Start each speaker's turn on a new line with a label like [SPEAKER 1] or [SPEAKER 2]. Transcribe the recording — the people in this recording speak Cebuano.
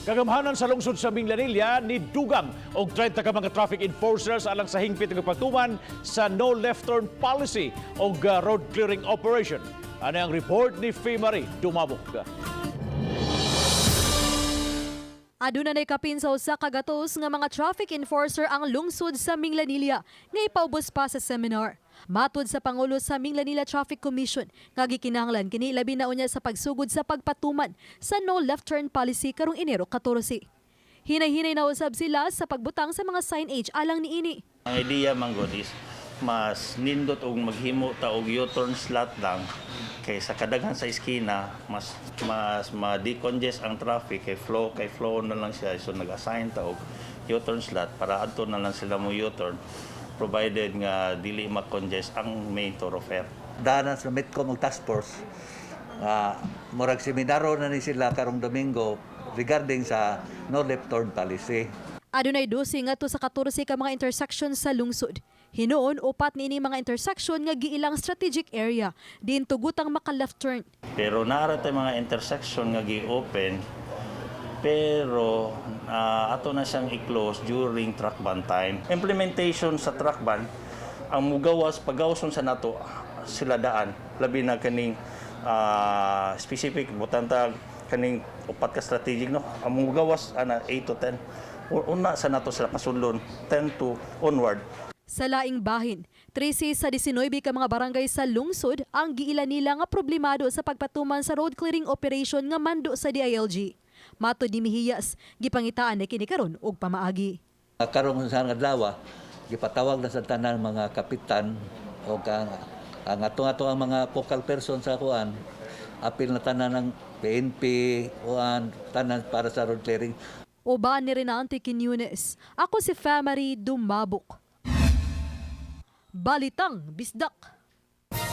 [SPEAKER 1] Kagamhanan sa lungsod sa Minglanilla ni dugang og 30 ka mga traffic enforcers alang sa hingpit nga pagtuman sa no left turn policy og road clearing operation. Ano ang report ni Marie Dumabok.
[SPEAKER 2] Aduna nay kapin sa 100 nga mga traffic enforcer ang lungsod sa Minglanilla nga ipaubos pa sa seminar. Matod sa Pangulo sa Minglanilla Traffic Commission, nga gikinahanglan kini labi na unya sa pagsugod sa pagpatuman sa no left turn policy karong Enero 14. Hinay-hinay na usab sila sa pagbutang sa mga signage alang niini.
[SPEAKER 3] Ang idea man gud is mas nindot og maghimo ta og U-turn slot lang kay sa kadaghan sa iskina mas mas ma-decongest ang traffic kay flow na lang siya. So nag-assign ta og U-turn slot para adto na lang sila mo U-turn, provided nga dili ma-congest ang main thoroughfare.
[SPEAKER 4] Danan sa Metcom og task force, murag seminaro na ni sila karong Domingo regarding sa no left turn policy.
[SPEAKER 2] Adunay 12 ngadto sa 14 ka mga intersection sa lungsod. Hinuon, upat niini mga intersection nga giilang strategic area diin tugutang maka left turn.
[SPEAKER 3] Pero naa ra tay mga intersection nga gi-open, pero ato na siyang i-close during truck ban time. Implementation sa truck ban, ang mugawas pagawason sa nato sila daan, labi na kaning specific butanta kaning upat ka strategic, no, ang mugawas ana 8 to 10, una sa nato sila pasudlon 10 to onward.
[SPEAKER 2] Sa laing bahin, 13 sa 19 ka mga barangay sa lungsod ang giila nila nga problemado sa pagpatuman sa road clearing operation nga mando sa DILG. Matod ni Mihiyas, gipangitaan na kini karon og pamaagi.
[SPEAKER 4] Karong sa adlaw, gipatawag na sa tanan mga kapitan o ang ato ang mga focal person sa kuan, apil na tanan ng PNP, kuan, tanan para sa road clearing.
[SPEAKER 2] Uban ni Renante Quiñones. Ako si Famary Dumabok. Balitang Bisdak.